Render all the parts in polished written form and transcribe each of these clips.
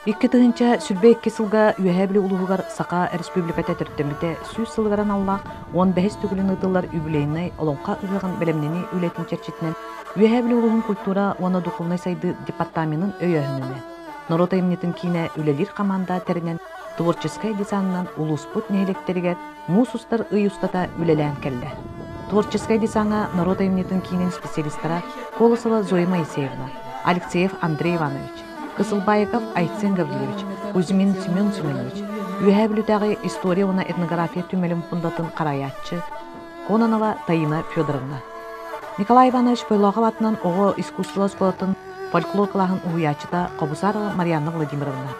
2022 сылга Үөһээ Бүлүү улууһугар Саха Республиката төрүттэммитэ 100 сылыгар аналлаах 15 төгүлүн ыытыллар юбилейнай Олоҥхо ыһыаҕын бэлэмнэнии үлэтин чэрчитинэн Үөһээ Бүлүү улууһун культура уонна духовнай сайдыы департаменын өйөөһүнүнэн норуот айымньытын киинэ үлэлиир хамаанда тэринэн творческай десанынан улууспут нэһилиэктэригэр муус устар ый устата үлэлээн кэллэ. Творческай десаҥҥа норуот айымньытын киинин специалистара Колосова Зоя Моисеевна, Алексеев Андрей Иванович, Кысылбаеков Айсен Гаврильевич, Кузьмин Семен Семенович, Үөһээ Бүлүүтээҕи история уонна этнография түмэлин пундатын харайааччы Кононова Таина Федоровна. Николай Иванович Бойлоохов аатынан оҕо искусство оскуолатын фольклор кылааһын уһуйааччыта Хобусарова Марианна Владимировна.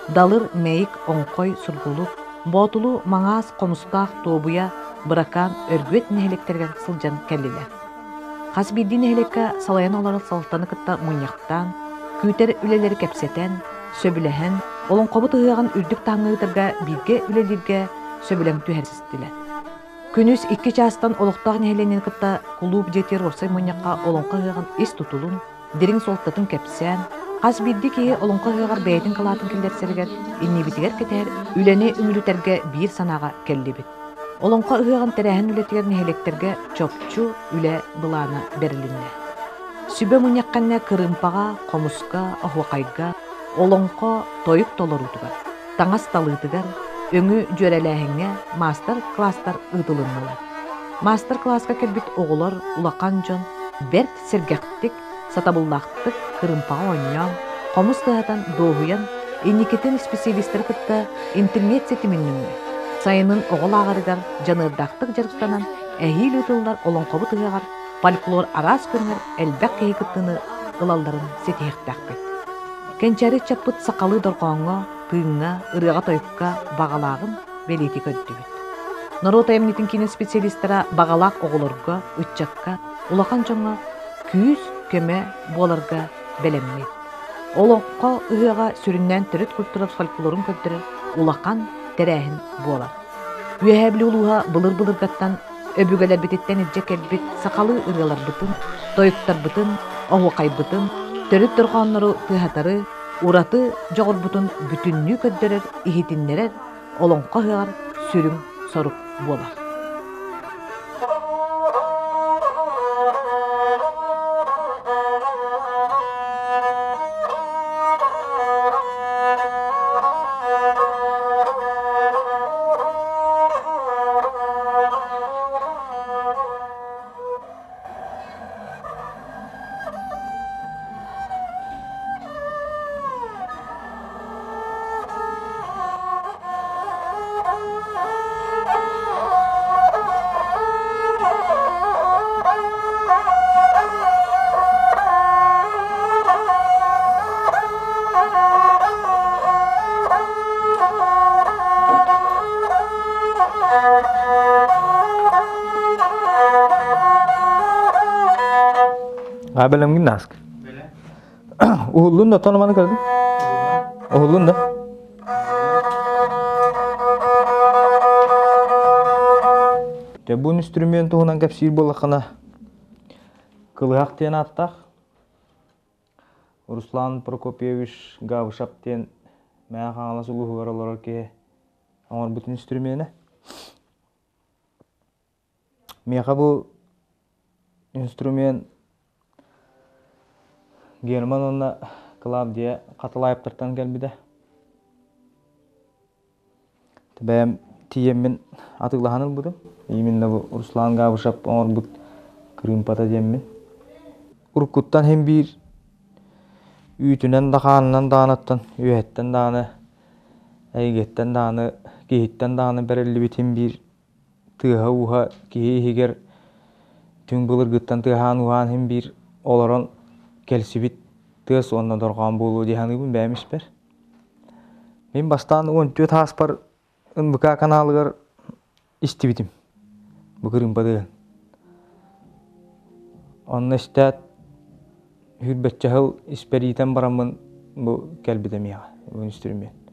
Далыр, Мэйик, Оҥхой, Сургуулук, Боотулу, Маҥаас, Хомустаах, Туобуйа, Быракаан, Өргүөт нэһилиэктэригэр сылдьан кэллилэр. Хас биирдии нэһилиэккэ салайан олорор салалтаны кытта мунньахтаан, күүтэр үлэлэри кэпсэтэн, сөбүлэһэн, олоҥхобут ыһыаҕын үрдүк таһымҥа ыытарга бииргэ үлэлииргэ сөбүлэҥ түһэристилэр. Күнүс 2 чаастан олохтоох нэһилиэнньэни кытта кулууп дьиэтигэр уопсай мунньахха олоҥхо ыһыаҕын ис тутулун, дириҥ суолтатын кэпсээн, хас биирдии киһи олоҥхо ыһыаҕар бэйэтин кылаатын киллэрсэригэр иннибитигэр кэтэһэр үлэни үмүрүтэргэ биир санааҕа кэллибит. Олоҥхо ыһыаҕын тэрээһин үлэтигэр нэһилиэктэргэ чопчу үлэ былаана бэрилиннэ. Сүбэ мунньах кэннэ кырыымпаҕа, хомуска, оһуохайга, олоҥхо, тойук толоруутугар, таҥас талыытыгар, өҥү дьүөрэлээһиҥҥэ маастар-кылаастар ыытылыннылар. Маастар-кылааска кэлбит оҕолор, улахан дьон бэрт сэргэхтик, сатабыллаахтык кырыымпаҕа оонньоон, хомус тыаһатан дуоһуйан, инникитин исписэлиистэри кытта интернет ситимин нөҥүө, сайынын оҕо лааҕырыгар дьаныардаахтык дьарыктанан, эһиил ыытыллар олоҥхобут ыһыаҕар фольклор араас көрүҥэр элбэх киһи кыттыыны ылалларын ситиһиэхтээхпит. Кэнчээри ыччаппыт сахалыы дорҕооҥҥо, тыыҥҥа, ырыаҕа-тойукка баҕалааҕын бэлиэтии көрдүбүт. Норуот айымньытын киинин специалистара баҕалаах оҕолорго, ыччакка, улахан дьоҥҥо күүс-көмө буоларга бэлэммит. Олоҥхо ыһыаҕа сүрүннээн төрүт культура фольклорун көрдөрөр улахан тэрээһин буолар. Үөһээ Бүлүү улууһа былыр-былыргаттан өбүгэлэрбититтэн илдьэ кэлбит сахалыы ырыаларбытын, тойуктарбытын, оһуохайбытын, төрүт дорҕооннору тыаһатары, ураты дьоҕурбутун бүтүннүү көрдөрөр, иһитиннэрэр олоҥхо ыһыаҕар сүрүн сорук буолар. Бэлэмгин нааск. Уһуллун да тону маны көрдүм. Уһуллун да. Дьэ бу инструмент туһунан кэпсиир буоллаххына кылыһах диэн ааттаах Руслан Прокопьевич Гавышап диэн Мэҥэ Хаҥалас улууһугар олорор киһи оҥорбут инструмена. Миэхэ бу инструмент Герман уонна Клавдия Хатылаевтартан кэлбитэ. Бэйэм тиийэммин атыылаһан ылбытым. Именно бу Руслан Габышев оҥорбут кырыымпата диэммин. Уруккуттан иһин биир үүтүнэн да хаанынан даҕаныттан, үөһэттэн даҕаны, эйгэттэн даҕаны, киһиттэн даҕаны бэриллибитин биир тыаһа-ууһа киһи иһигэр түҥ былыргыттан тыаһаан-ууһаан иһин биир олорон кэлсибит тыас уонна дорҕоон буолуо дии саныыбын бэйэм испэр. Мин бастаан 14 ааспар НВК каналыгар истибитим. Бу кырыымпа Онно истээт сүүрбэччэ сыл испэриитэн бараммын бу кэлбитим миэхэ, бу инструмент.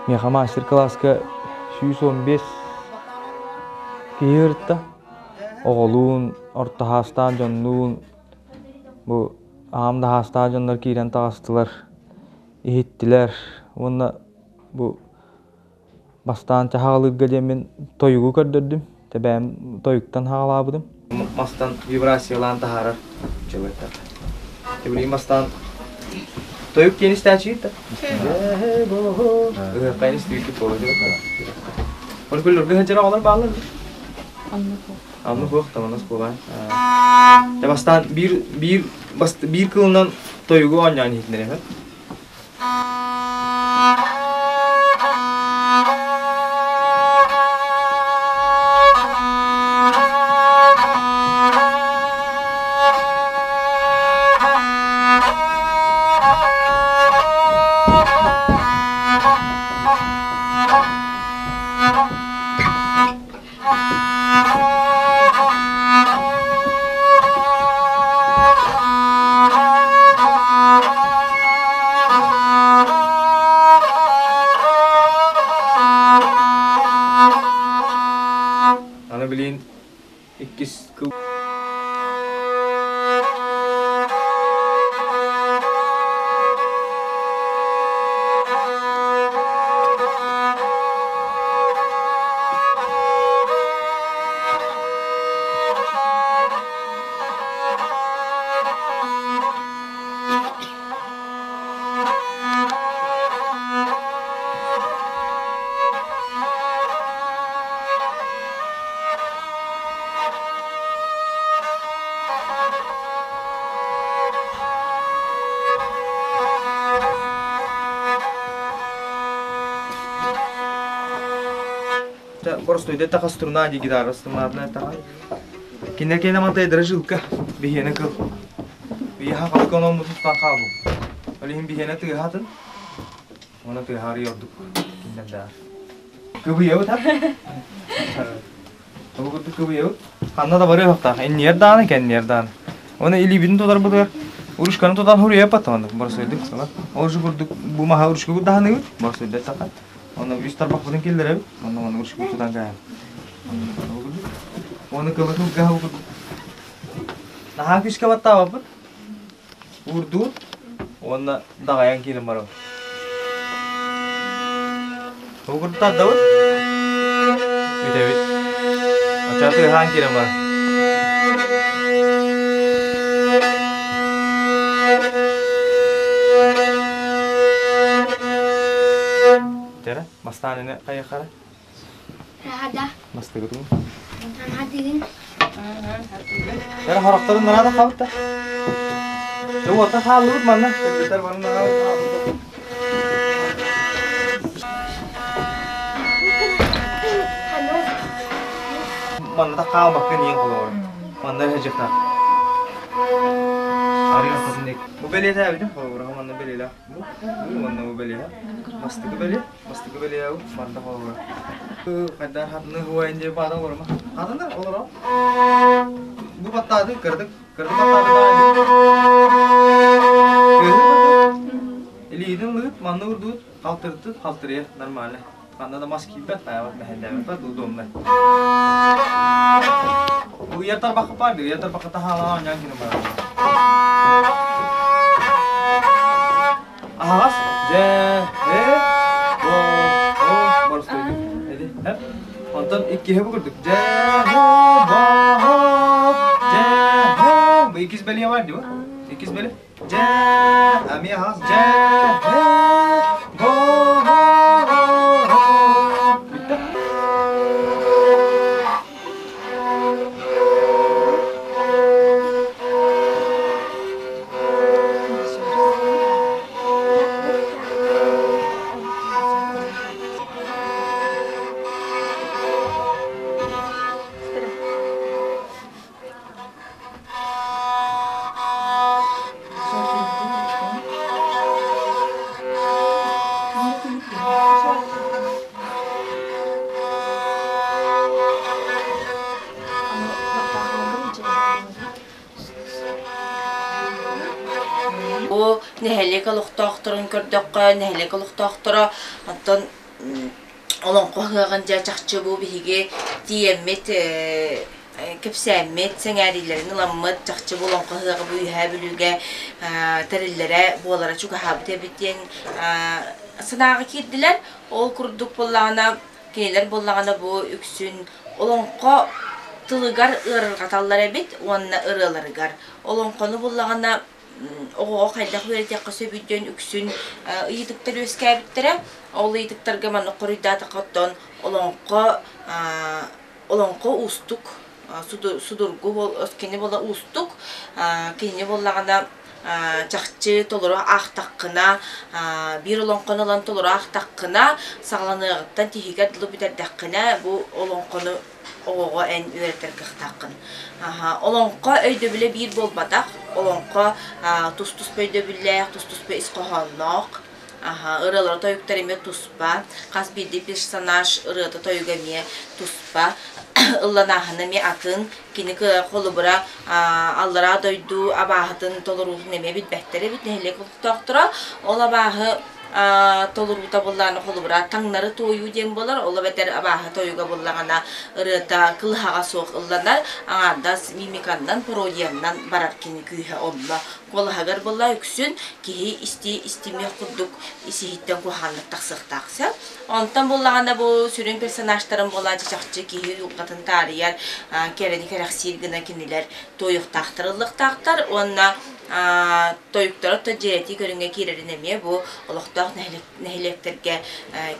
Миэхэ мастер-класска 115 киһи ырытта. Оҕолуун, орто хаастаах дьоннуун, бу аҕам да хаастаах дьоннор киирэн таҕыстылар, иһиттилэр уонна бу бастаан чаһаҕалыырга диэммин тойугу көрдөрдүм. Тэбээм тойуктан хаҕалаабытым. Мастан вибрациялаан таһаарар чылыттар. Тибилиин бастаан тойук диэн истээччи да. Ыһыахха истибиккит буолуо Оны күллүргү сылдьар оҕолор бааллар Анны хуох таманас буолаан. Те бастаан биир биир биир кылынан тойугу оонньоон иһитинэр Аны билин иккис кыл Просто таха струна ди гитара струна таха. Кине кене мантай дражилка биһиэнэ кыл. Биһа халкон омутуттан хаалбы. Олиһин биһиэнэ тыаһатын. Оны тыаһары ордук кинден да. Кыбыйабыт ha. Ол курдук кыбыйабыт. Ханна да барыахтаах. Энниэр дааны, кэнниэр дааны. Оны илиибитин тутарбытыгар урушканы тутан хуруйаппат оннук боросойдук. Ол же курдук бу маһа урушка даһаныыбыт боросойдук таха. Оны үс тарбахпытын киллэрэбит. Онно оны урушка тутан каайабыт. Оны кылы кылгаһа курдук. Наһаа күүскэ баттаабаппыт. Уурдуур уонна даҕайан киирэн барабыт. Ол курдук тардабыт. Бүтэбит. Оччоҕо тыаһаан киирэн барар. Дьэрэ, бастаан ини хайыхара? Рада. Бастыгытын. Радыгын. Дьэрэ, хорохторун нараада хаалта. Дьэ, уота хааллыбыт манна. Кыргыттар манна хаалбыт. Манна хаалбакка ниэн холоор. Манна эһэжихтаах. Бу бэлиэтээбитим холобура манна бэлиэлээх. Бу манна бу бэлиэ. Бастакы бэлиэ, бастакы бэлиэ манна холобура. Хайдар хатыны хуайын диye баада олорма. Хатыны олоро. Бу баттаады кырдык, кырдык баттаады Илиитин лыыт, манна урдуут, халтыртыт, халтырыйа нормально. Ханна да мас киирбэт, хайабат мэһэйдээбэт, удобно. Бу ыйар тарбахха баар, ыйар тарбахха таһаалаан оонньоон кини барар. Аһаҕас дьэ э о о боростуойдук эди эп онтон иккиһэ бу курдук дьэ бо дьэ бу иккис бэлиэ бар дии бу иккис бэлиэ Дьэ, эмиэ аһаҕас дьэ, бо, Бүттэ. Бу нэһилиэк олохтоохторун көрдөххө, нэһилиэк олохтоохторо оттон Олоҥхо ыһыаҕын дьэ чахчы бу биһиги тиийэммит кэпсээммит, сэҥээриилэрин ыламмыт, чахчы бу олоҥхо ыһыаҕа бу Үөһээ Бүлүүгэ тэриллэрэ буолара чугаһаабыт эбит диэн санааҕа киирдилэр. Ол курдук буоллаҕына, кинилэр буоллаҕына бу үксүн олоҥхо тылыгар ыарырҕаталлар эбит уонна ырыаларыгар. Олоҥхону буллаҕына оҕоҕо хайдах үөрэтиэххэ сөбүй диэн үксүн ыйытыктар үөскээбиттэрэ. Ол ыйытыктарга маннык хоруйдаатахха оттон олоҥхо олоҥхо уустук судургу кини буола уустук кинини буоллаҕына чахчы толору аахтаххына биир олоҥхону ылан толору аахтаххына саҕаланыаҕыттан тиһигэр дылы бүтэрдэххинэ бу олоҥхону оҕоҕо эн үөрэтэр кыахтааххын. Олоҥхо өйдөбүлэ биир буолбатах. Олоҥхо тус-туспа өйдөбүллээх, тус-туспа ис хоһоонноох. Ырыалара тойуктар эмиэ туспа. Хас биирдии персонаж ырыата тойуга эмиэ туспа. Ылланааһына эмиэ атын. Кини холобура аллараа дойду абааһытын толоруутун эмиэ билбэттэр эбит нэһилиэк олохтоохторо. Ол абааһы толоруута буоллаҕына холобура таҥнары туойуу диэн буолар, ол эбэтэр абааһы тойуга буоллаҕына ырыата кылыһаҕа суох ылланар, аҥаардас мимиканнан, пародияннан барар кини күүһэ онно. Куолаһыгар буолла үксүн киһи истии истимиэх курдук ис-иһиттэн куһаҕаннык тахсыахтаах сөп. Онтон буоллаҕына бу сүрүн персонажтарын буолааччы чахчы киһи уйулҕатын таарыйар, кэрэни кэрэхсиир гына кинилэр туойуохтаахтар, ыллыктаахтар уонна тойуктара то дьиэтии көрүҥҥэ киирэрин эмиэ бу олохтоох нэһилиэктэргэ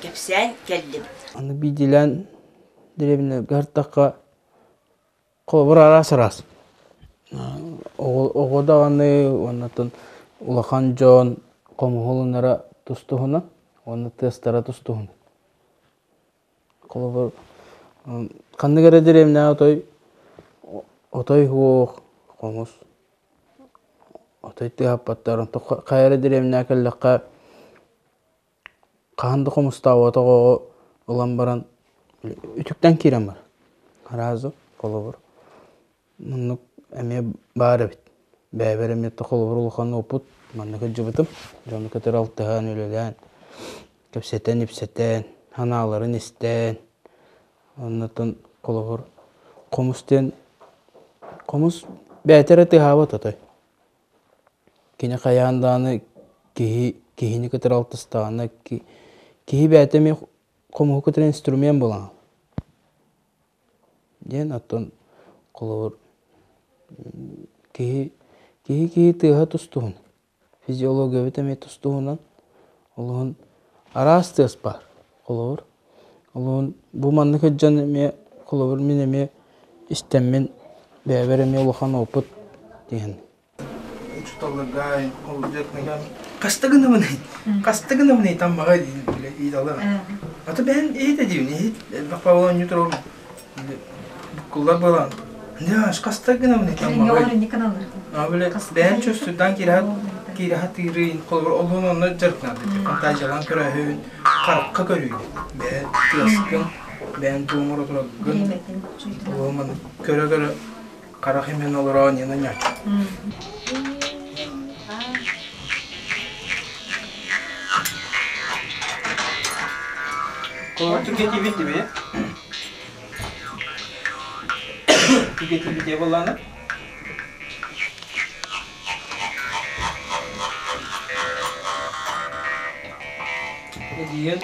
кэпсээн кэллим. Аны биирдиилээн дэриэбинэлэргэ сырыттахха холобур араас-араас. Оҕо даҕаны уоннаттан улахан дьон хомуһулунара тус-туһунан уонна тыастара тус-туһунан. Холобур, ханнык эрэ дэриэбинэҕэ отой отой суох хомус отой тыаһаппаттар, онтон хайа эрэ дэриэбинэҕэ кэллэххэ хаһан да хомустаабатах оҕо ылан баран үтүктэн киирэн барар. Араас холобур Маннык эмиэ баар эбит. Бэйэбэр эмиэ холобур улахан опыт манна сылдьыбытым. Дьону кытары алтыһан, үлэлээн, кэпсэтэн-ипсэтэн, санааларын истэн. Оннуттан холобур хомус диэн хомус бэйэтэ эрэ тыаһаабат отой. Кини хайаан даҕаны киһи киһини кытары алтыстаҕына киһи бэйэтэ эмиэ хомуһу кытары инструмент буолан Диэн оттон холобур киһи киһи киһи тыаһа тус-туһунан, физиологиябыт эмиэ тус-туһунан олуһун араас тыас баар холобур. Олуһун бу маннык сылдьан эмиэ холобур мин эмиэ истэммин бэйэбэр эмиэ улахан опыт диэн Учууталларга хаста гынабыный? Хаста гынабыный таммаҕа ыыталлар. Аты бэйэн иһит диибин, иһит элбэх павла оонньуу турар буккуллар буолан. Дьэ, хаста гынабыный таммаҕа. Били бэйэн чувствуйдан киирэ тыырыын, холобур олуһун онно дьарыктанар фантазиялаан көрөөһүн, харахха көрүү. Бэйэн тыаскын, бэйэн туоҥура тураргын, олуһун көрө-көрө Харах имэн олороо Нина Нячу. Түгэтибит диби. Түгэтибит дие болланы. Диен.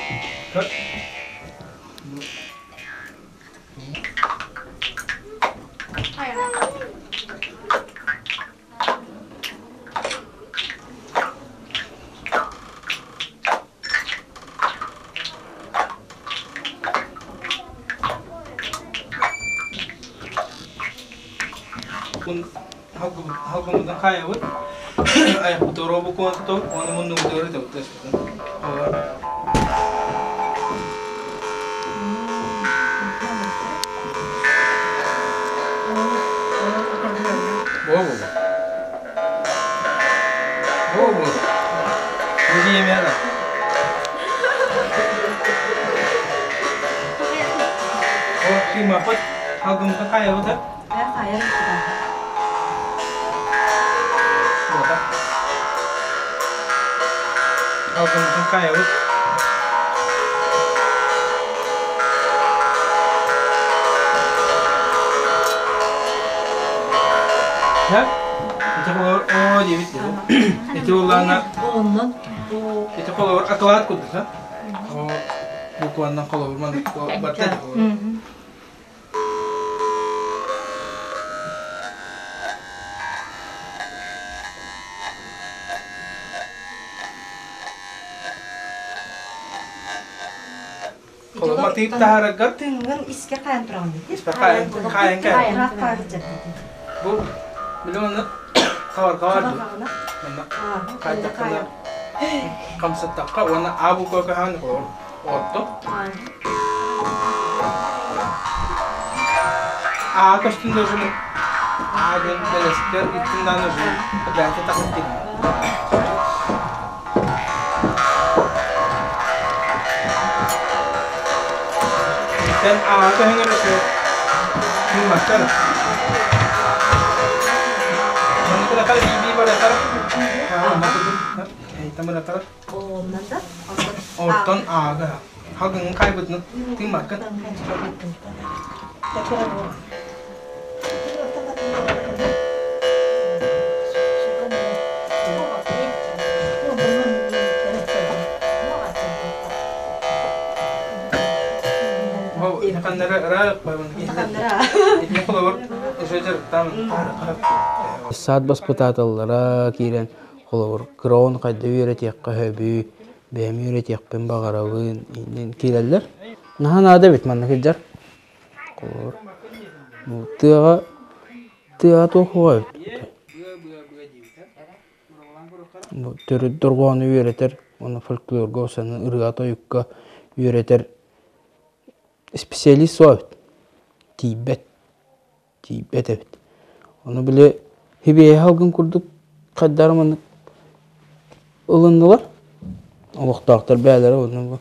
Халгымытын хаайабыт, айахпытыгар обукуон тутабыт уонна муннубутугар ытабыт тыаспытын. Буо-буо. Буо-буо. Бу О, тыыммаппыт. Халгымытын хаайабыт, Буота. Халгымытын хаайабыт. Ити холобур оо диэбит Ити буоллаҕына ити холобур акылаат курдук Оо букваннан холобур маннык барда Холомотип таһаараргар Тыҥҥын искэ хаайан тураҕын Испэ хаайан хаайан кээн. Бу билим онно хабарга бар дуу. Манна хаайдаххына хамсаттахха уонна А буква хаан орто. А көстүн дожун А диэн бэлэскэр иттин дааны жун бэйэтэ тахыттын. Эн ааҕа көһүҥэр тыыммаккар. Маннык бии баратар. Тамыратар. Ортон аага. Хагын кайбытын тыыммаккын. Саад баспытааталлара киирэн холобур кыраон хайда үөрэтиэххэ сөбүй, бэйэм үөрэтиэхпин баҕарабын киирэллэр. Наһаа наада эбит манна сылдьар. Холобур, тыаҕа тыаҕа туох уоҕа эбит Бу төрүт дорҕоону үөрэтэр уонна фольклорга осанан ырыа-тойукка үөрэтэр специалист суох эбит. Тиийбэт. Тиийбэт эбит. Ону били хибиэһэ алгын курдук хайдары маннык ылыннылар. Олохтоохтор бээлэрэ онно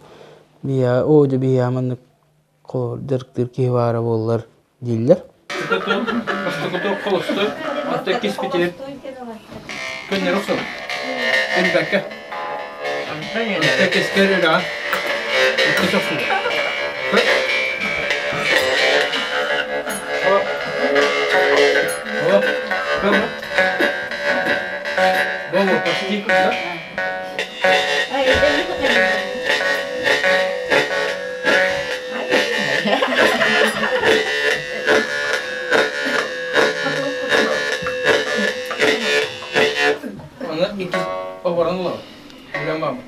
биһиэхэ оо дьэ биһиэхэ маннык холобур дьарыктыыр киһи баара буоллар дииллэр. Холостой, онто киспитигэр көннөрү охсор. Элбэккэ. Онто кискэр өлөҕөн. Иккис охсуу. Бу почти да? Аны икки оборон ылабыт. Билэн бааммыт.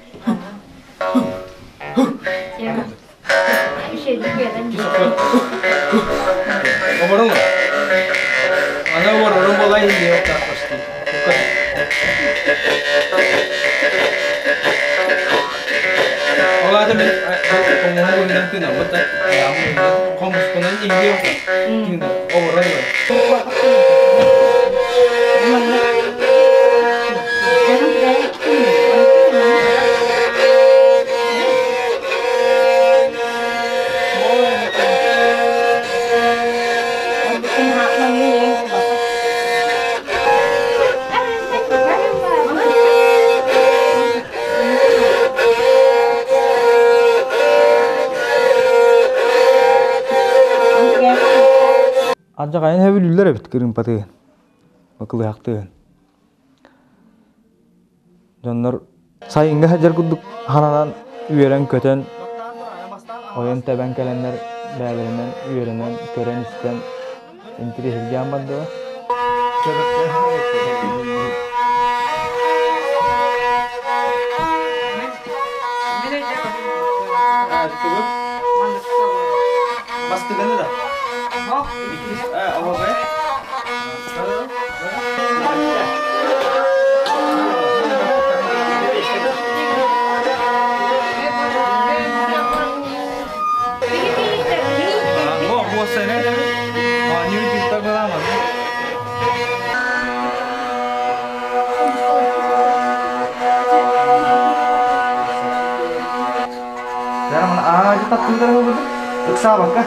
Оборон ылабыт. Аны оборорун буолай иһин почти. Ол аата мин хомуһу быһынан тыынаммыт да, хомуспунан иһиэм тыына оборон ылар. Алдьархайын сөбүлүүллэр эбит кырыымпатыгын, кылыһахтыгын. Дьоннор сайыҥҥы сылдьар курдук хананан үөрэн-көтөн, ойон-тэбэн кэлэннэр бэйэлэринэн үөрэнэн, көрөн-истэн интириэһиргээн бардылар. Бастыганы да. Ыксаабакка.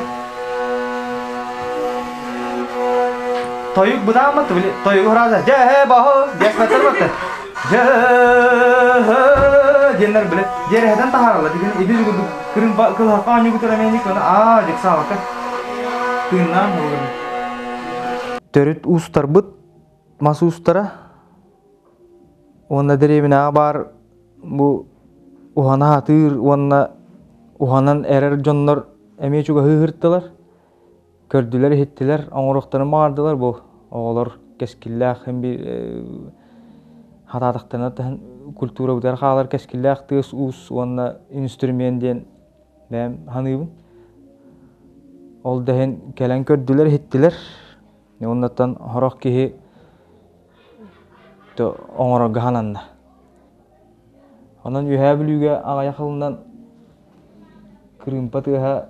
Тойук бытааммат били тойугу фраза дьэ баһо диэспэттэр батта. Дьэ диэннэр били дьиэрэһэтэн таһаараллар дигин иди курдук кырын кылһахха оонньуугутар эмиэник оны аа дьыксаабакка тыыннаан ыллым. Төрүт уустарбыт Мас уустара уонна дэриэбинэҕэ баар бу уһана сатыыр уонна уһанан эрэр дьоннор эмиэ чугаһыы ыһыртылар. Көрдүлэр-иһиттилэр, оҥоруохтарын баҕардылар бу оҕолор кэскиллээх биир хатаатахтарына таһын культурабытыгар хаалар кэскиллээх тыас-уус уонна инструмент диэн бэйэм саныыбын. Ол да иһин кэлэн көрдүлэр-иһиттилэр. Уоннаттан сорох киһи оҥорорго сананна. Онон Үөһээ Бүлүүгэ аҕыйах сылынан кырыымпа тыаһа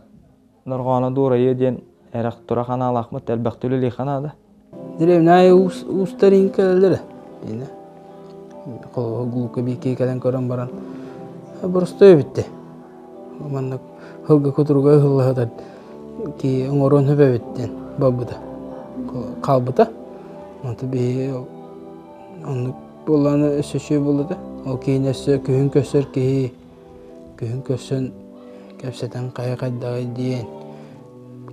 Норҕооно дуорайыа диэн эрэх-турах анаалаахмыт, элбэхтэ үлэлиэххэ наада. Деревня уустар иһин кэлэллэрэ. Инэ. Холобур, биикки кэлэн көрөн баран боростуой эбитти. Маннык сылгы кутуруга ыһыллаһытар ки оҥоруон сөп эбит диэн барбыта. Хаалбыта. Онто биһи оннук буоллаҕына өссө үчүгэй буолла Ол киһини өссө күһүн көрсөр киһи Күһүн көрсөн кэпсэтэн хайа хайдаҕый диэн.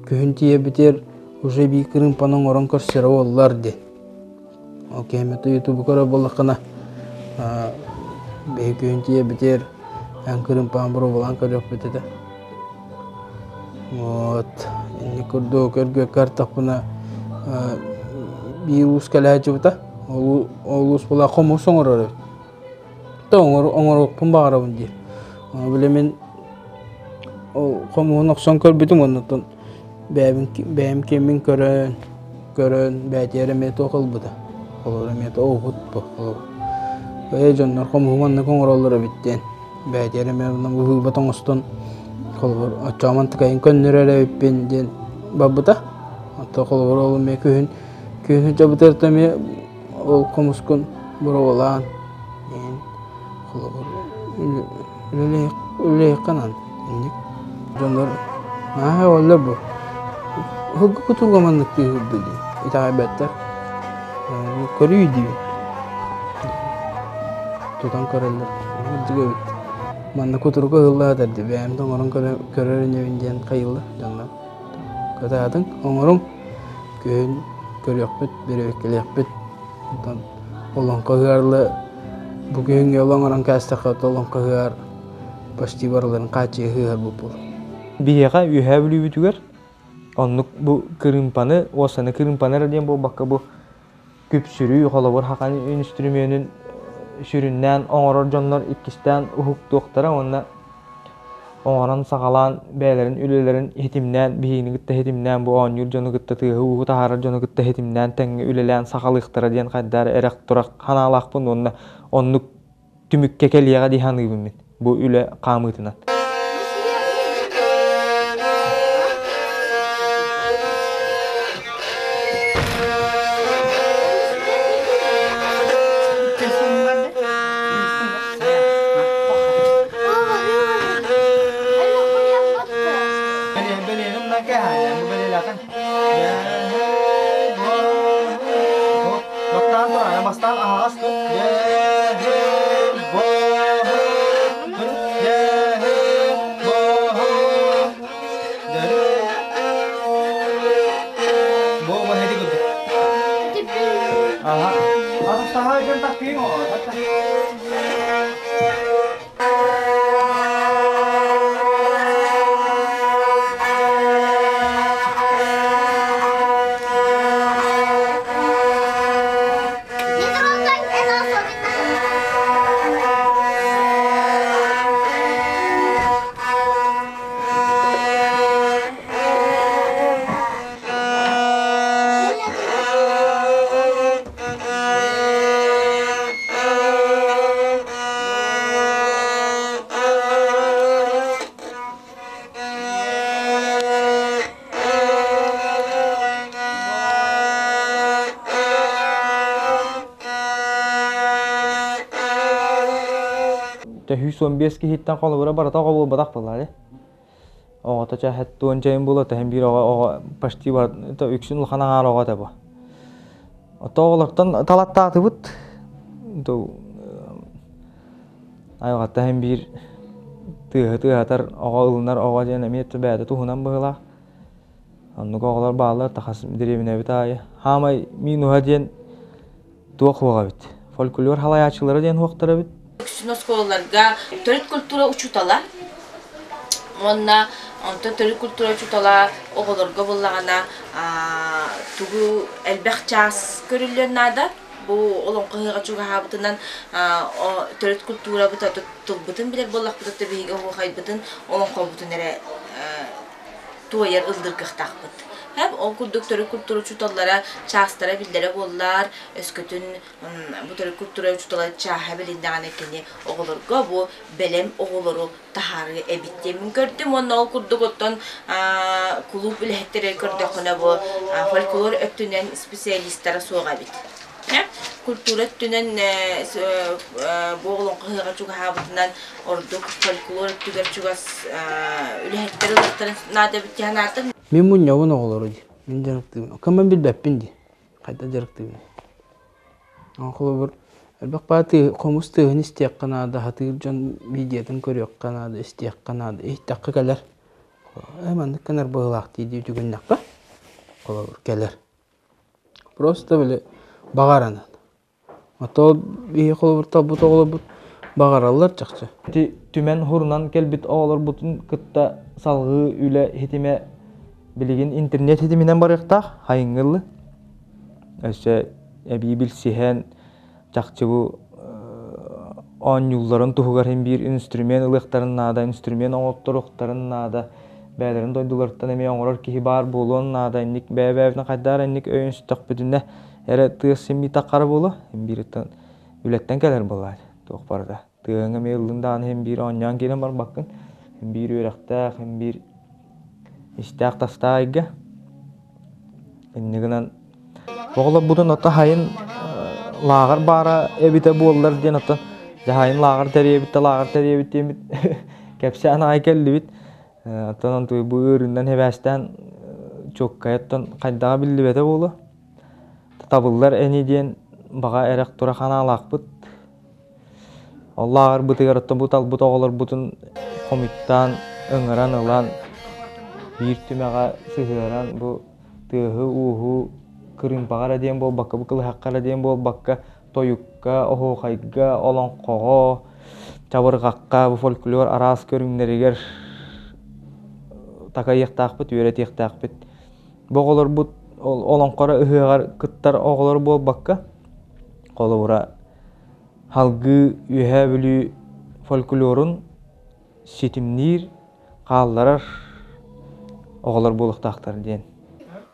Күһүн тиийэрбитигэр уже биир кырыымпаны оҥорон көрсөрө буоллар диэн. Ол киһим ютубу көрөр буоллаххына биһи күһүн тиийэрбитигэр эн кырыымпаҕын боруобалаан көрүөхпүт этэ. Вот инник курдук көргүөккэ артахпына биир уус кэлээччибитэ. Ол уус була хомус оҥорор эбит. Оҥоруохпун баҕарабын диир. Били мин ол хомуһун охсон көрбүтүм оннуттан бэйэбин бэйэм киэммин көрөн көрөн бэйэтигэр эмиэ туох ылбыта. Холобур эмиэ оҕуһут бу холобур. Ээ дьоннор хомуһу маннык оҥороллор эбит диэн бэйэтигэр эмиэ быһыыбат оҥостон холобур оччоҕо мантыкайын көннөрөр эбиппин диэн барбыта. Оттон холобур ол эмиэ күһүн күһүн дьабытыарта эмиэ Ол хомускун боруобалаан иһин холобур үлэлиэххэ наада инник дьоннор наһаа оллор бу уһугу кутурга маннык тыаһыырды дии итэҕэйбэттэр көрүү диибин тутан көрөллөр кырдьык эбит манна кутуруга ыһыллаатар дии бэйэм да оҥорон көрөр инибин диэн хайыыллар дьоннор кытаатыҥ оҥоруҥ Күһүн көрүөхпүт, бэрэбиэркэлиэхпит. Онтон олоҥхо ыһыарлы бу күһүҥҥү олоҥорон кээстэххэ олоҥхо ыһыар почти барыларын хааччыйа ыһыар буолбут. Биһиэхэ Үөһээ Бүлүүбүтүгэр оннук бу кырыымпаны, уоссаны кырыымпаны эрэ диэн буолбакка бу күпсүрүү, холобур хахан үнүстүрүмүөнүн сүрүннээн оҥорор дьоннор иккистээн уһуктуохтара уонна оҥорон саҕалаан бэйэлэрин үлэлэрин иһитимнээн биһигини кытта иһитимнээн бу оонньуур дьону кытта тыаһы-ууһу таһаарар дьону кытта иһитимнээн тэҥҥэ үлэлээн саҕалыахтара диэн хайдах эрэ эрэх-турах санаалаахпын уонна оннук түмүккэ кэлиэҕэ дии саныыбын мин бу үлэ хаамыытынан. 115 киһиттэн холобура барыта оҕо буолбатах буоллаҕа Оҕото чэ туон чэйин буолуо тэһин биир оҕо оҕо почти бар үксүн улахан аҥаар оҕо этэ бу. Ото оҕолортон талаттаатыбыт. Айылҕатта иһин биир тыаһы тыаһатар оҕо ылынар оҕо диэн эмиэ бэйэтэ туһунан быһыылаах. Оннук оҕолор бааллар тахас дэриэбинэбит аайы. Хаамай минуһа диэн. Туох хуоҕа эбит? Фольклор халайааччылара диэн хуохтар эбит. Үксүн оскуолаларга төрүт культура учуутала уонна онтон төрүт культура учуутала оҕолорго буллаҕына тугу элбэх чаас көрүллүөн наада. Бу олоҥхо ыһыаҕа чугаһаабытынан төрүт культурабыт тылбытын билэр буоллахпыт биһиги оһуохайбытын олоҥхобутун эрэ туойар ыллыыр кыахтаахпыт. Ол курдук төрүт культура учууталлара чаастара биллэрэ буоллар, өскөтүн бу төрүт культура учуутала чааһа билиннэҕинэ кини оҕолорго бу бэлэм оҕолору таһаарыы эбит диэммин көрдүм уонна ол курдук оттон кулууп үлэһиттэрэ көрдөххүнэ бу фольклор өттүнэн специалистара суох эбит. Культура өттүнэн бу олоҥхо ыһыаҕа чугаһаабытынан ордук фольклор өттүгэр чугас үлэһиттэр ылыахтарын наада эбит дии санаатым. Мин мунньабын оҕолору дии. Мин дьарыктыыбын. Кымын билбэппин дии. Хайда дьарыктыыбын. Холобур, элбэх баа хомус тыаһын истиэххэ наада, сатыыр дьон видеотын көрүөххэ наада, истиэххэ наада. Иһиттэххэ кэлэр. Ээ маннык гынар быһыылаах дии дии үтүгүннэххэ, холобур, кэлэр. Просто били баҕаранан. А то биһи холобур талбыт оҕолорбут баҕараллар чахчы. Ити түмэн хурунан кэлбит оҕолорбутун кытта салҕыы үлэ хитимэ билигин интернет хитиминэн барыахтаах хайыҥҥы ыллы. Өссө эбии билсиһэн чахчы бу оонньуулларын туһугар иһин биир инструмент ылыахтарын наада, инструмент оҥотторуохтарын наада, бэйэлэрин дойдуларыттан эмиэ оҥорор киһи баар буолуон наада, инник бэйэ-бэйэбитин хайдаар инник өйүн сүтөхпүтүнэ эрэ тыас син таххара буолуо, биириттэн үлэттэн кэлэр буолаат туох барыта. Тыаһыҥ эмиэ ыллын даҕаны иһин биир оонньоон киирэн барбаккын, иһин биир үөрэхтээх, иһин биир истээх-тастаах эйгэ. Инньэ гынан оҕолорбутун ото хайын лааҕыр баара эбитэ буоллар диэн оттон дьаһайын лааҕыр тэрийэбит да лааҕыр тэрийэбит диэммит кэпсээн аҕай кэллибит. Оттон онтуй бу ыарыынан хэбээстээн чуоккайаттан хайдаҕа биллибэтэ буолуо. Табыллар эни диэн баҕа эрэх тура ханаалаахпыт. Ол лааҕырбытыгар оттон бу талбыт оҕолорбутун хомуйтаан, ыҥыран ылан, биир түмэҕэ сыһыаран бу тыаһы-ууһу кырыымпаҕа эрэ диэн буолбакка, бу кылыһахха эрэ диэн буолбакка, тойукка, оһуохайга, олоҥхоҕо, чабырҕахха, бу фольклор араас көрүҥнэригэр такайыахтаахпыт, үөрэтиэхтээхпит. Бу оҕолорбут олоҥхоро ыһыаҕар кыттар оҕолор буолбакка, холобура, Салгыы Үөһээ Бүлүү фольклорун ситимниир, хаалларар оҕолор буолуохтаахтар диэн.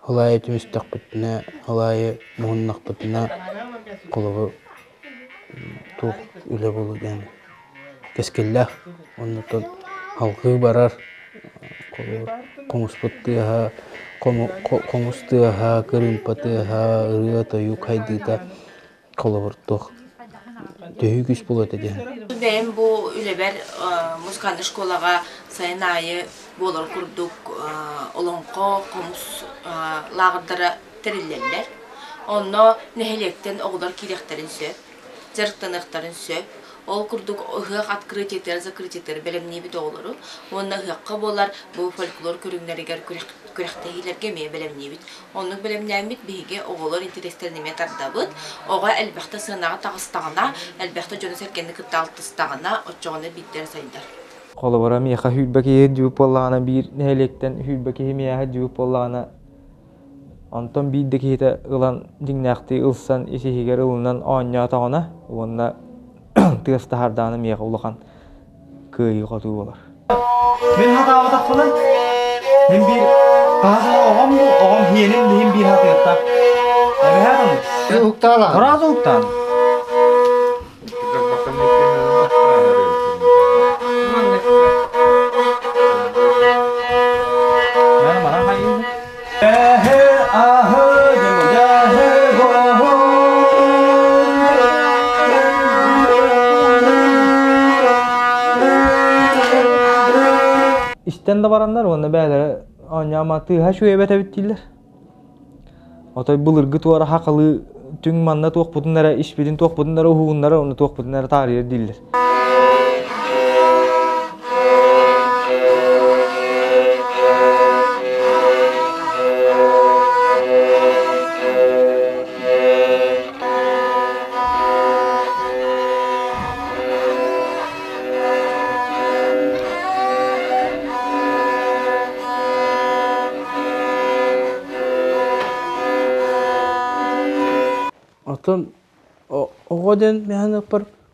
Ол аайы түмүстэхпитинэ, ол аайы муһуннахпытына, холобур, туох үлэ буолуо диэн кэскиллээх. Оннуттан салҕыы барар, холобур, хомуспут тыаһа, хомус тыаһа, кырыымпа тыаһа, ырыа-тойук хайдыыта холобур туох төһүү күүс буолуо этэ диэн. Бэйэм бу үлэбэр музыкальнай школаҕа сайын аайы буолар курдук олоҥхо, хомус лааҕырдара тэриллэллэр. Онно нэһилиэктэн оҕолор киириэхтэрин сөп, дьарыктаныахтарын сөп. Ол курдук ыһыах открытиетыгар, закрытиетыгар бэлэмниибит оҕолору уонна ыһыахха буолар бу фольклор көрүҥнэригэр күрэхтэһиилэргэ эмиэ бэлэмниибит. Оннук бэлэмнээммит биһиги оҕолор интэриэстэрин эмиэ тардабыт. Оҕо элбэхтэ сыанаҕа таҕыстаҕына, элбэхтэ дьону-сэргэни кытта алтыстаҕына, оччоҕуна биирдэрэ сайдар. Холобура, миэхэ сүүрбэ киһи дьүүп буоллаҕына, биир нэһилиэктэн сүүрбэ киһи миэхэ дьүүп буоллаҕына, онтон биир да киһитэ ылан дьиҥнээхтии ылсан ис-иһигэр ылынан оонньоотоҕуна уонна тыас таһаардаҕына миэхэ улахан кыайыы-хотуу буолар. Мин хатаабатахпына, мин биир хаһан оҕом бу, оҕом хиэнин иһин биир хатыахтаах. Эбэһээт ону. Уктаала. Сразу уктаан. Истэн да бараннар уонна бэйэлэрэ оонньоoma тыаһа үчүгэй эбит дииллэр. Отой былыргы туора хахалыы түҥ манна туохпутун эрэ испитин туохпутун эрэ уһугуннара уонна туохпутун эрэ таарыйар дииллэр. Оттон оҕо диэн миэхэ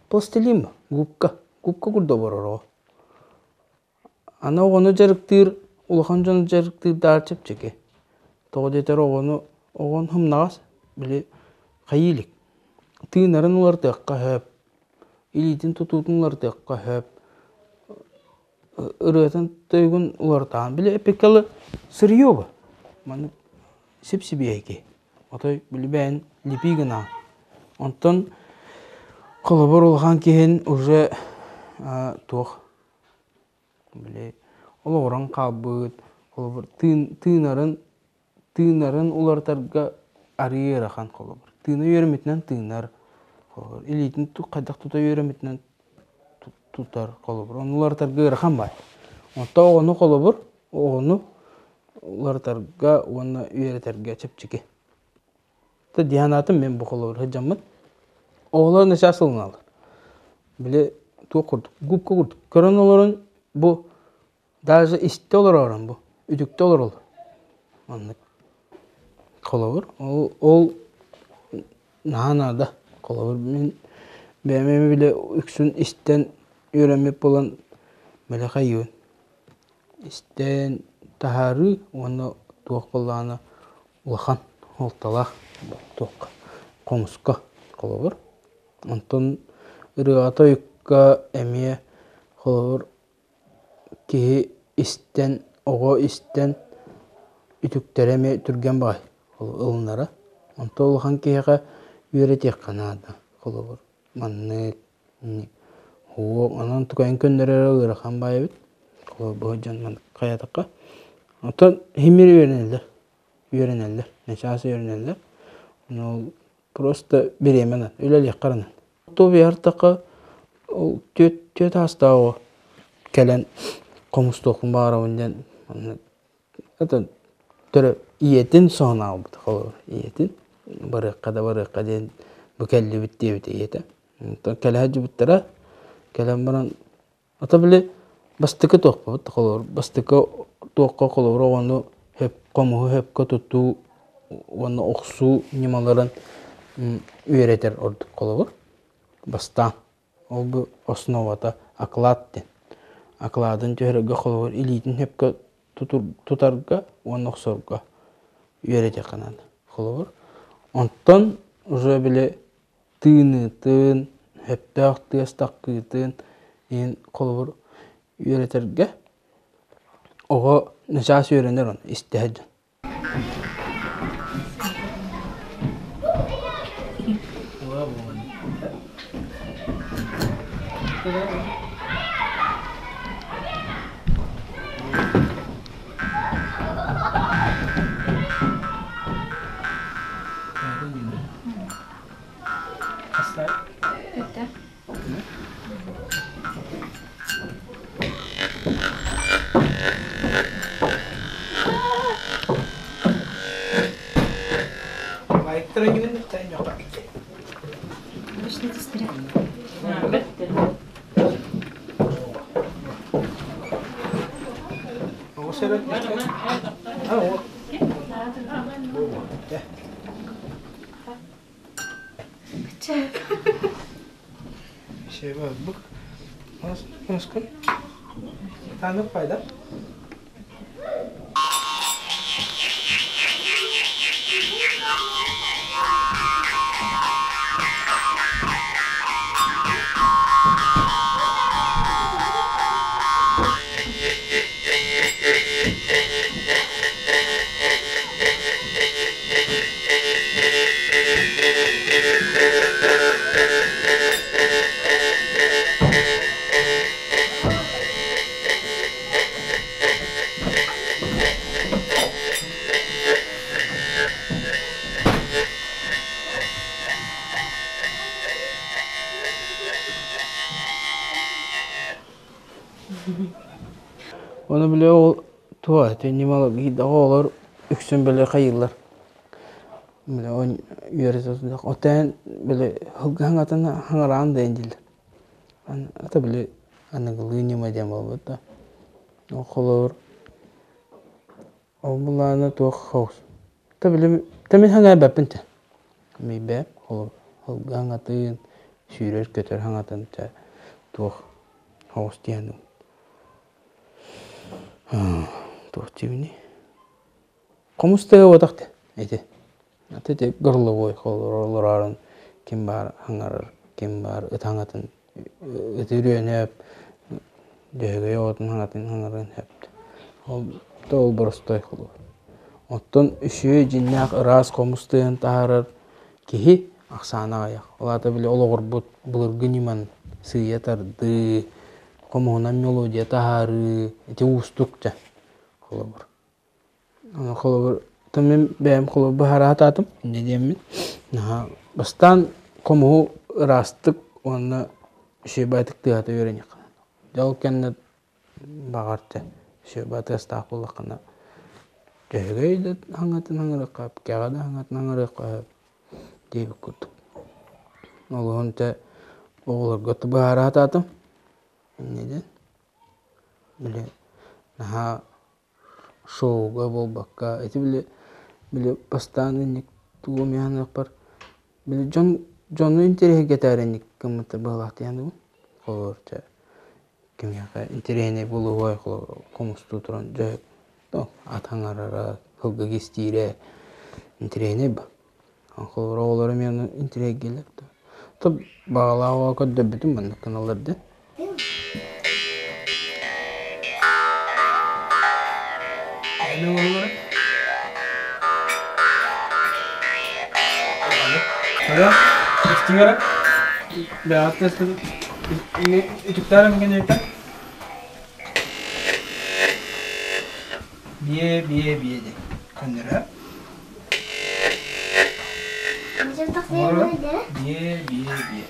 пластилин губка, губка курдук олорор оҕо. Аны оҕону дьарыктыыр, улахан дьону дьарыктыырдааҕар чэпчэки. Тоҕо диэтэр оҕону оҕон сымнаҕас, били хайыы илик. Тыынарын уларытыахха сөп, илиитин тутуутун уларытыахха сөп, ырыатын тойугун уларытаҕын. Били эппиккэ сырье бу. Маннык сип-сибиэһэй киһи. Отой били бэйэн липи гынаҕын. Онтон холобур улахан киһин уже туох били олоҕуран хаалбыт, холобур тыын тыынарын тыынарын уларытарга арыый ыарахан холобур. Тыына үөрэммитинэн тыынар, холобур илиитин хайдах тута үөрэммитинэн тутар холобур. Ону уларытарга ыарахан баай. Онтон оҕону холобур оҕону уларытарга уонна үөрэтэргэ чэпчэки. Дии санаатым мин бу холобур сылдьаммын. Оҕолор начаас ылыналлар. Били туох курдук, губка курдук. Көрөн олорон бу даже истэ олорорун бу, үтүктэ олороллор. Маннык. Холобур, ол, ол наһаа наада. Холобур, мин бэйэм эми бile үксүн истэн үөрэммит буолан бile хайыыбын. Истэн таһаарыы уонна туох буоллаҕына улахан суолталаах туохха хомуска холобур. Онтон ырыаҕа-тойукка эмиэ холобур киһи истэн, оҕо истэн үтүктэрэ эмиэ түргэн баҕайы ылынара. Онтон улахан киһиэхэ үөрэтиэххэ наада холобур маннык Онон тукайын көннөрөрө ыарахан баай эбит. Бу дьон хайатахха. Оттон химир үөрэнэллэр. Үөрэнэллэр. Начаас үөрэнэллэр. Ол просто бириэмэ үлэлиэххэ эрэ Тубиартака ол түөт аастаах оҕо кэлэн хомустуохпун баҕарабын диэн Это төрө ийэтин соһон аалбыт холобур ийэтин барыахха да барыахха диэн бу кэллибит диэбит ийэтэ. Онтон кэлэ сылдьыбыттара кэлэн баран ата били бастакы туохпут холобур бастакы туохха холобур оҕону хөп хомуһу хөпкө тутуу уонна охсуу ньымаларын үөрэтэр ордук холобур бастаан. Ол бу основата оклад диэн. Окладын түһэрэргэ холобур илиитин сөпкө тутарга уонна охсорго үөрэтиэххэ наада. Холобур, онтон уже били тыыныытын, сөптөөх тыас таххыытын иһин холобур үөрэтэргэ оҕо начаас үөрэнэр ону истэ сылдьан. Ону били ол туох ити ньымалар олор үксүн били хайыыллар били үөрэтэ отон били һылгыһаҥатын хаҥараан да дииллэр ата били аныгылыы ньыма диэн буолбут да холобур ол былаана туох хаус та били та мин хаҥаайбаппын те мийбэп холобур. Сылгы хаҥатын, сүүрэр-көтөр хаҥатын чэ туох оҕус диэн туох диибиний Хомус тыа буотах дии ити. Ити горловой олороорун ким баар хаҥарар, ким баар ыт хаҥатын ыты үрүөнэп, дьөһөгөй оҕотун хаҥатын хаҥарыан сөп. Ол ол боростуой холобур. Оттон үчүгэй дьиҥнээх ыраас хомус тыаһын таһаарар киһи ахсаана аҕыйах. Ол аата били олоҕурбут былыргы ньыман сыыйа тардыы, хомуһунан мелодия таһаарыы ити уустук дьэ холобур. Холобур, мин бэйэм холобур быһаараатаатым инньэ диэммин. Наһаа бастаан хомуһу ыраастык уонна үчүгэйдик тыаһата үөрэниэххэ наада. Дьэ ол кэннэ баҕар дьэ үчүгэй тыастаах буоллаххына дьөһөгөй да хаҥатын хаҥырыахха, кэҕэ да хаҥатын хаҥырыахха сөп диэбит курдук. Олуһун дьэ оҕолорго быһаараатаатым инньэ диэн. Били наһаа шоуга буолбакка ити били били бастаан инник тугу эмиэ саныахпар били дьон дьону интэриэһиргэтээри инник гыммыттар быһыылаах диэн дуу холобур чэ кимиэхэ интэриэһинэй буолуой холобур хомустуу туран дьэ ат аҥарара сылгы кистиирэ интэриэһинэй ба холобур оҕолор эмиэ ону интэриэһиргииллэр да баҕалаах оҕо көрдөрбүтүм маннык гыналлар диэн Биэ биэ биэ диэн көннөрө. Биэ биэ биэ.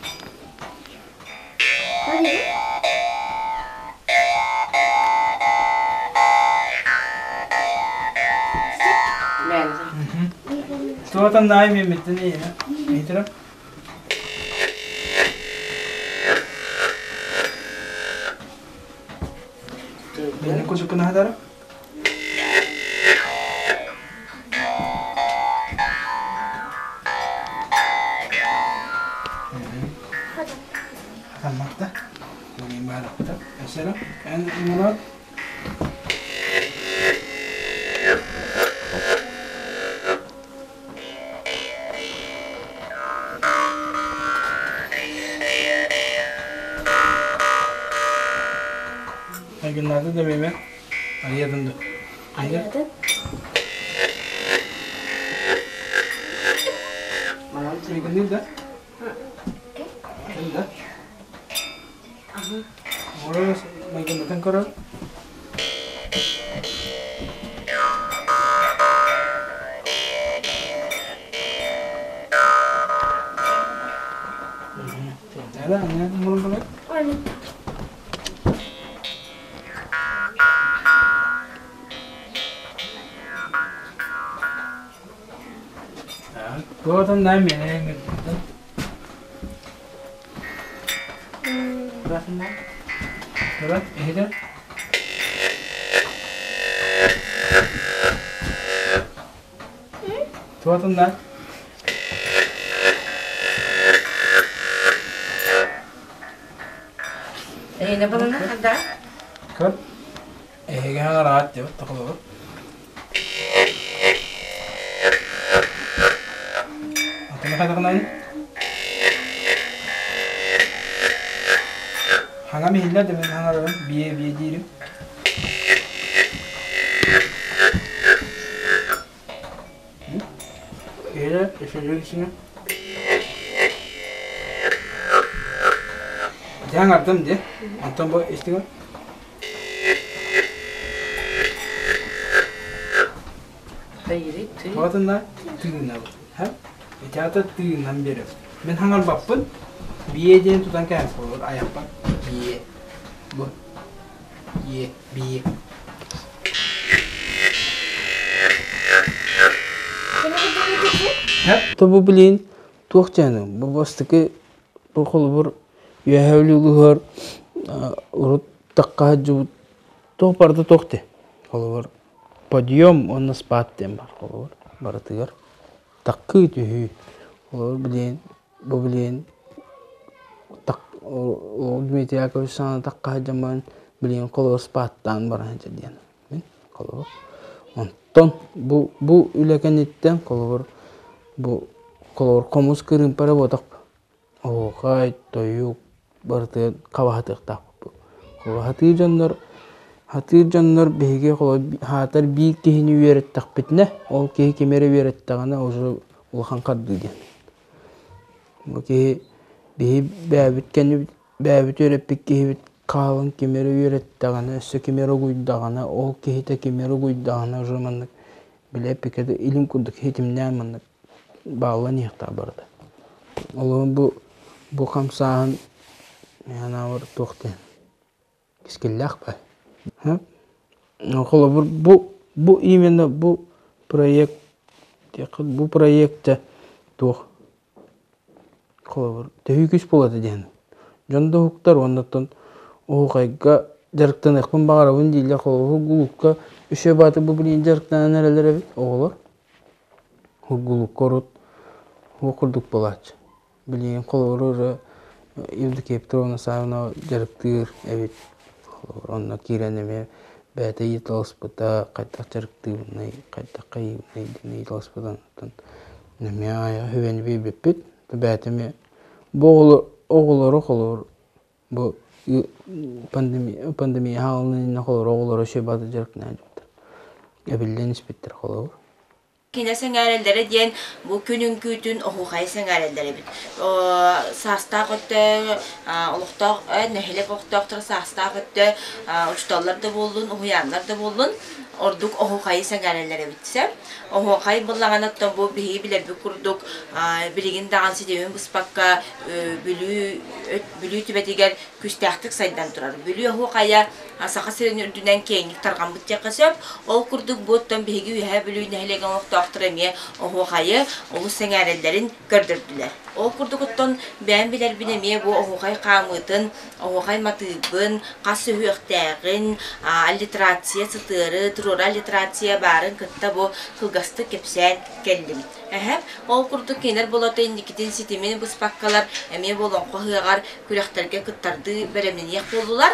Туотан наай миэммиттин ийэнэ. Миитирэ. Бэйэни кучуккун аһатара. Хатамматта. Баарахпыта. Өссө эн мунат. Айгыннаата да меме. Айыатын да. Айыатын. Айгынныыр да? Да. Оро майгыннатан көрөр. Да, не мурун Туотан да мene Туотан да Эйне балана ханда. Көр. Эһиги хараат деп тохолобут. Атыны хайдахынан? Хаҥам иһиллэр да мин хаҥарарым биэ биэ диирим. Эре эшелер исине. Дьаҥ ардым де. Онтон бу истиҥ. Туотунна тыынабыт. Итята тыынан берем. Мин хаҥарбаппын. Биэ диэн тутан кэһэн буолар айахпар. Биэ. Бу. Е. Биэ. Тобу билин туох дьааны бу бастакы бу холобур үөһээ улууһугар урут тахха сылдьыбыт туох барыта туох дии холобур подъем уонна спад диэн баар холобур барытыгар таккыы түһүү холобур билигин Бу билигин Дмитрий Яковлевич саҥаны тахха сылдьан баран билигин холобур спааттаан баран сылдьар диэн мин холобур. Онтон бу бу үлэ кэнниттэн холобур бу холобур хомус кырыымпа эрэ буотах оһуохай, тойук барытыгар хабаһатыахтаахпыт. Хабаһатыы дьоннор хатыыр дьоннор биһиги холобур аатар биир киһини үөрэттэхпитинэ ол киһи кими эрэ үөрэттэҕинэ уже улахан хардыы диэн. Бу киһи биһи бэйэбит кэннибит бэйэбит үөрэппит киһибит хаалан кими эрэ үөрэттэҕинэ, өссө кими эрэ угуйдаҕына, ол киһитэ кими эрэ угуйдаҕына уже маннык били эппиккэ илим курдук хитимнээн маннык бааллан иһиэхтээх барыта. Олоһун бу бу хамсааһын анаабар туох диэн кэскиллээх бай. Холобур бу бу именно бу проект бу проекта туох холобур төһүү күүс буолата диэн дьон да уһуктар уоннаттан оһуохайга дьарыктаныахпын баҕарабын дииллэр холобур гулукка үсүө бааты бу билигин дьарыктанан эрэллэр эбит оҕолор Ургулукка урут уох курдук буолааччы. Билигин холобур уже Евдокия Петровна Саввина дьарыктыыр эбит. Холобур онно киирэн эмиэ бэйэтэ ыйыталаспыта, хайдах дьарыктыыбыный, хайдах хайыыбыный диэн ыйыталаспыта. Онтон эмиэ аҕыйах үбэни биэрбиппит. Бэйэтэ эмиэ бу оҕолору холобур бу пандемия пандемия хаалан холобур оҕолоро үчүгэй баҕайытык дьарыктанан дьиттэр. Эбиллэн испиттэр холобур. Кини сэҥээрэллэрэ диэн бу күн үҥкүүтүн оһуохайы сэҥээрэллэр эбит. Саастаах өттө олохтоох нэһилиэк олохтоохторо саастаах өттө учууталлар да буоллун, уһуйааннар да буоллун ордук оһуохайы сэҥээрэллэр эбит сөп. Оһуохай буоллаҕына оттон бу биһиги билэрбит курдук билигин даҕаны ситимин быспакка Бүлүү Бүлүү түбэтигэр күүстээхтик сайдан турар. Бүлүү оһуохайа Саха сирин үрдүнэн киэҥник тарҕаммыт диэххэ сөп. Ол курдук бу оттон биһиги Үөһээ Бүлүү нэһилиэгин олохтоохторо эмиэ оһуохайы олус сэҥээрэллэрин көрдөрдүлэр. Ол курдук оттон бэйэм билэрбин эмиэ бу оһуохай хаамыытын, оһуохай матыыбын, хас сүһүөхтээҕин, аллитерация сытыары, туруора аллитерация баарын кытта бу кылгастык кэпсээн кэллим. Эһэм ол курдук кинилэр болото инникитин ситимин быспаккалар эмиэ бу олоҥхо ыһыаҕар күрэхтэргэ кыттардыы бэлэмнэниэх буоллулар.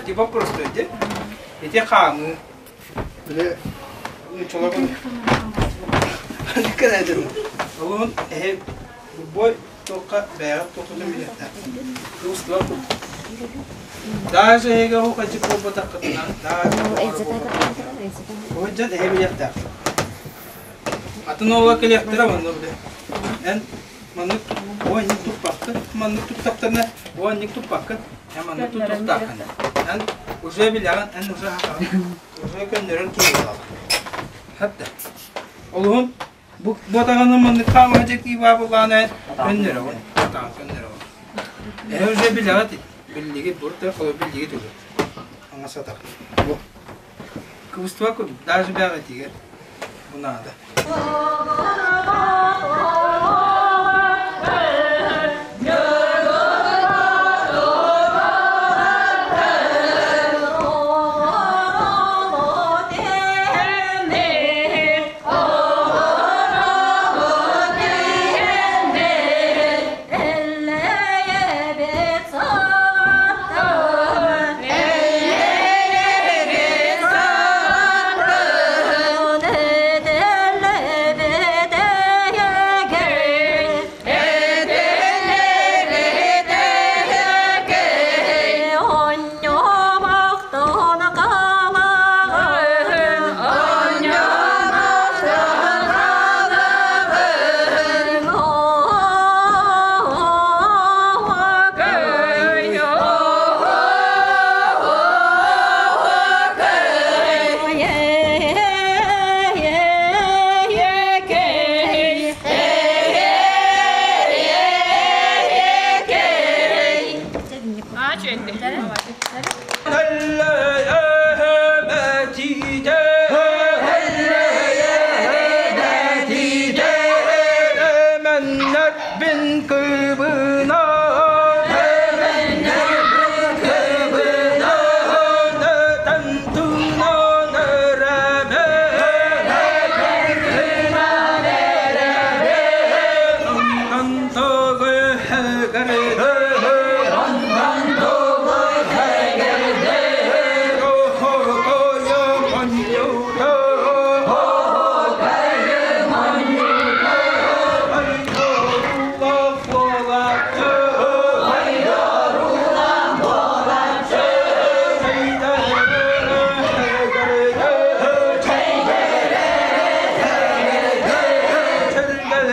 Ити вопрос ди. Ити хаамыы. Биле нучолорун кэнэдин. Олун эһи бой тоққа бэйэҕэ тоқутун билиэхтээх. Устула Даже эһиги оһуохайдьыт буолбатаххытына, даже Оһуохайдьыт эһи билиэхтээх. Атын оҕолор кэлиэхтэрэ онно биле. Эн маннык оонньук туппаккын, маннык туттахтарына оонньук туппаккын, эн маннык туттахтааххын. Эн уже билэҕин, эн уже хатаҕын, уже көннөрөр киһи буолаҕын. Хатта. Олуһун Бу батаҕаны маннык хаамааччы киибаабылаан көннөрөҕүн, батаҕын көннөрөҕүн. Эһэ уже билэҕит, биллигит, бурта холо биллигит уже. Аңа сатар. Бу. Кыбыстыба курдук, даже бэҕэтигэр. Бу наада.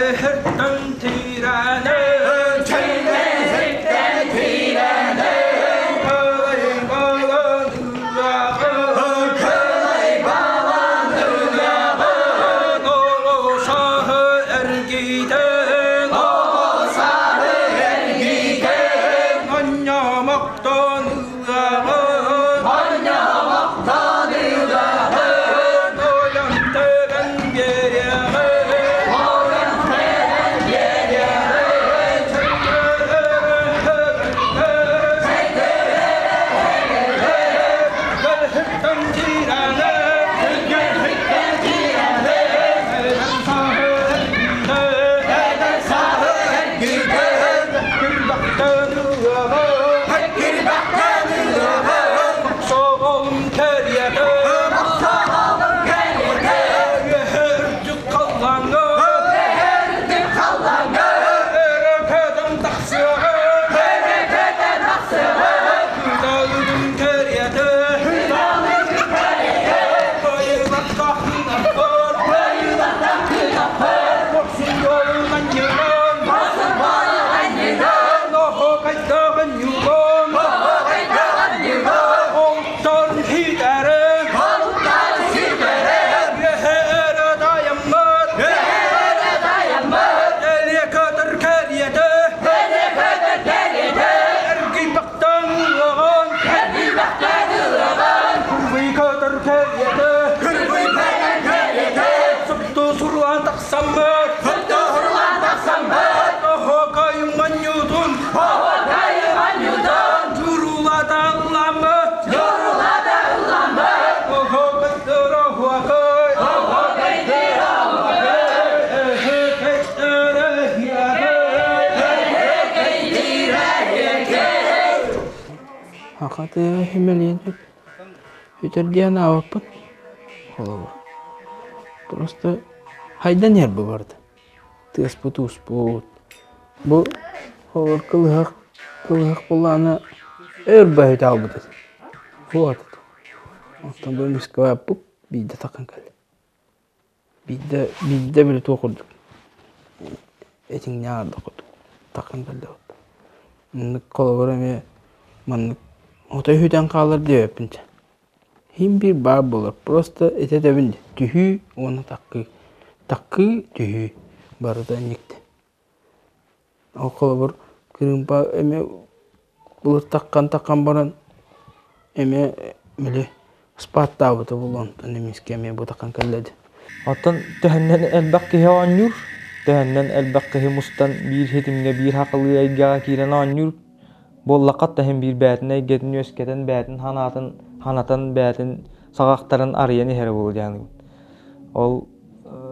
Чэлгэһиттэн тирэни, чэлгэһиттэн тирэни, кылай балан ыаҕын, кылай балан ыаҕын, оҕо эргитэн, оҕо сааһы эргитэн, онньомохтон ыаҕын, онньомохтон ыаҕын, ойон тэбэн биэриэҕин, ойон тэбэн биэриэҕин, Хахаты химэлиэн сөп. Үтэр диэн аабаппын. Холобур. Просто хайдан иһэр бу барыта. Тыаспыт ууспут. Бу холобур кылыһах кылыһах буоллаҕына өр баһыйта аалбыт этэ. Хуот. Оттон бу эмискэ пук биирдэ таххан кэллэ. Биирдэ биирдэ били туох курдук этиҥнээх ардах курдук таххан кэллэ Маннык холобур эмиэ маннык отой үһүтэн хаалар диэбэппин чэ. Иһин биир баар буолар просто ити этэбин дии түһүү уонна таккыы таккыы түһүү барыта инниктэ. Ол холобур кырыымпа эмиэ былыр таххан таххан баран эмиэ били спадтаабыта буолуо онтон эмискэ эмиэ бу таххан кэллэ дии. Оттон төһөннөн элбэх киһи оонньуур, төһөннөн элбэх киһи мустан биир ситимҥэ биир хахылыы эйгэҕэ киирэн оонньуур буоллахха иһин биир бэйэтин эйгэтин үөскэтэн, бэйэтин санаатын санатан, бэйэтин саҕахтарын арыйан иһэрэ буолуо диэн. Ол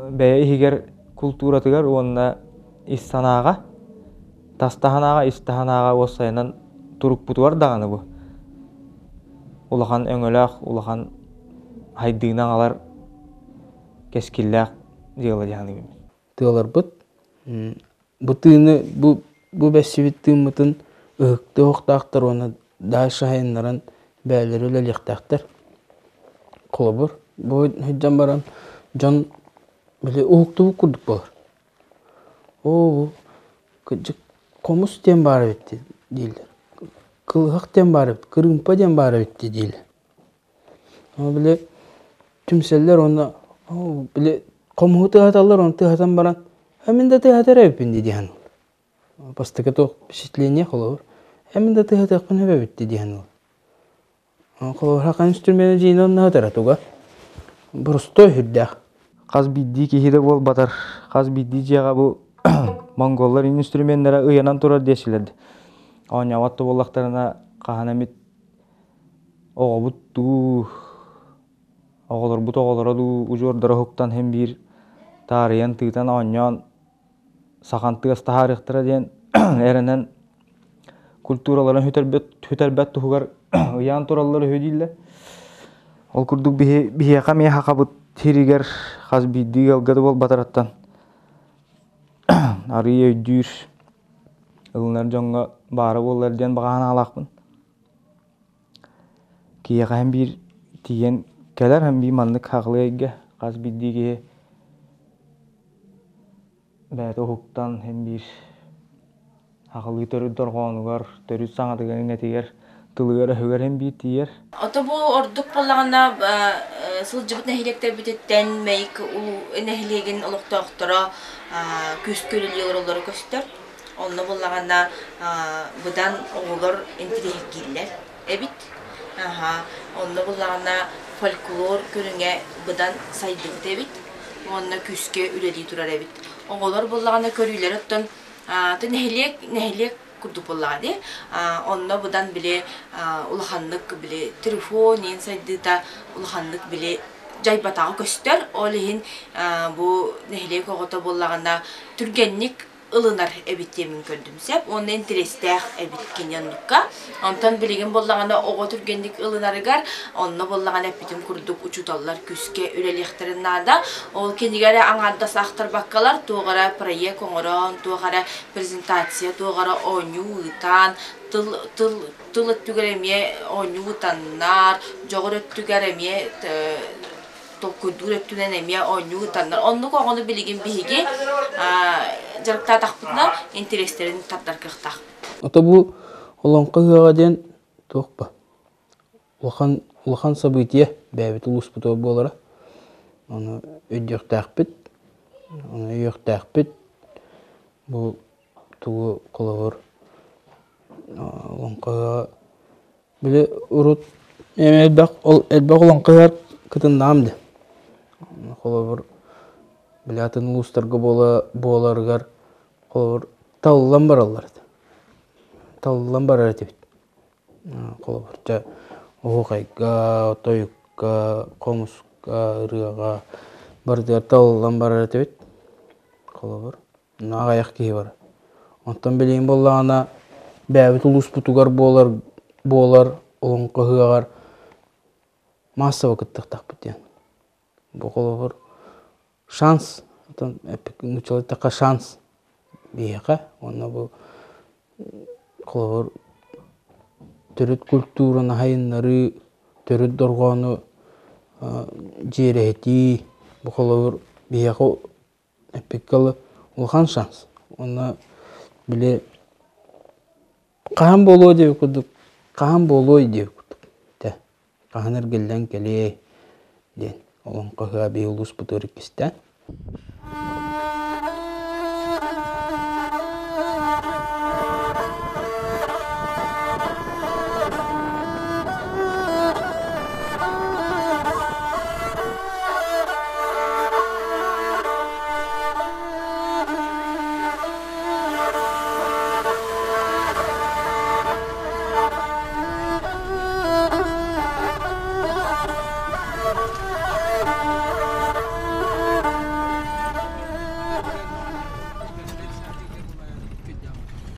бэйэ иһигэр култууратыгар уонна ис санааҕа, тас таһынааҕа, ис таһынааҕа уоссайынан турукпутугар даҕаны бу улахан өҥөлөөх, улахан хайдыыны аҕалар кэскиллээх дьыала дии саныыбын. Тыаларбыт бу тыыны бу бу бэссибит тыыммытын ыһыктыы оһохтоохтор уонна дальше сайыннаран бэйэлэрэ үлэлиэхтээхтэр. Холобур, бу сылдьан баран дьон били уһуктубут курдук буолар. Оо, кырдьык хомус диэн баар эбит дииллэр. Кылыһах диэн баар эбит, кырыымпа диэн баар эбит дииллэр. Били түмсэллэр уонна били хомуһу тыаһаталлар, ону тыаһатан баран «Э мин да тыаһатар эбиппин» дии диэн Бастакы туох впечатление холобур «Э мин да тыаһатыахпын сөп эбит» дии диэн Холобур хаан инструмена дьиэни онно туга боростуой сүрдээх. Хас биирдии киһи да буолбатар, хас биирдии дьиэҕэ бу монголлар инструменнара ыйанан турар диэччилэр. Оонньообот да буоллахтарына хаһан эмит оҕобут дуу, оҕолорбут оҕолоро дуу удьуордара уһуктан иһин биир таарыйан тыытан оонньоон сахан тыас таһаарыахтара диэн эрэнэн культураларын сүтэрбэт, сүтэрбэт туһугар ыйаан тураллар үһү дииллэр. Ол курдук биһи, биһиэхэ эмиэ сахабыт сиригэр хас биирдии ыалга да буолбатарыттан арыый өйдүүр, ылынар дьоҥҥо баара буоллар диэн баҕа санаалаахпын. Киһиэхэ һин биир тиийэн кэлэр, һин биир маннык хаҕылыы эйгэ хас биирдии киһи. Бэйэтэ уһуктан син биир аҕалыы төрүт дорҕоонугар, төрүт саҥатыгар, иҥэтигэр, тылыгар-өһүгэр син биир тиийэр. Ото бу ордук буоллаҕына сылдьыбыт нэһилиэктэрбититтэн Мэйик нэһилиэгин олохтоохторо күүскэ үлэлии олороллоро көстөр. Онно буоллаҕына быдан оҕолор интириэһиргииллэр эбит. Онно буоллаҕына фольклор көрүҥэ быдан сайдыбыт эбит уонна күүскэ үлэлии турар эбит. Оҕолор буоллаҕына көрүүлэрэ оттон нэһилиэк нэһилиэк курдук буоллаҕа дии. Онно быдан били улаханнык били телефон иин сайдыыта улаханнык били дьайбатаҕа көстөр. Ол иһин бу нэһилиэк оҕото буоллаҕына түргэнник ылынар эбит диэмин көрдүм сөп уонна интэриэстээх эбит кини оннукка. Онтон билигин буоллаҕына оҕо түргэнник ылынарыгар онно буоллаҕына эппитим курдук учууталлар күүскэ үлэлиэхтэрин наада. Ол кинигэ эрэ аҥаардас аахтарбаккалар туох эрэ проект оҥорон, туох эрэ презентация, туох эрэ оонньуу ыытан, тыл тыл тыл өттүгэр эмиэ оонньуу ыытаннар, дьоҕур өттүгэр эмиэ толкуйдуур өттүнэн эмиэ оонньуу ыытаннар. Оннук оҕону билигин биһиги дьарыктаатахпытына интэриэстэрин тардар кыахтаах. Ото бу Олоҥхо ыһыаҕа диэн туох ба улахан улахан событие бэйэбит улууспутугар буолара. Ону өйдүөхтээхпит, ону өйүөхтээхпит. Бу тугу холобур олоҥхо ыһыаҕа Били урут элбэх ол элбэх олоҥхо кытыннаҕым дии. Холобур, били атын улуустарга буола буоларыгар холобур талыллан бараллар этэ. Талыллан барар этибит. Холобур, дьэ оһуохайга, тойукка, хомуска, ырыаҕа барытыгар талыллан барар этибит. Холобур. Аҕыйах киһи бар. Онтон билигин буоллаҕына бэйэбит улууспутугар буолар буолар олоҥхо ыһыаҕар маассаба кыттыахтаахпыт диэн. Бу холобур шанс, оттон нууччалыы эттэххэ шанс биһиэхэ уонна бу холобур төрүт культураны сайыннарыы, төрүт дорҕоону дьиэрэһитии бу холобур биһиэхэ Эппиккэ улахан шанс. Уонна били хаһан буолуо диэбит курдук, хаһан буолуой диэбит курдук этэ. Хаһан эргиллэн кэлиэй диэн олоҥхо ыһыаҕа биһиги улууспутугар иккистээн.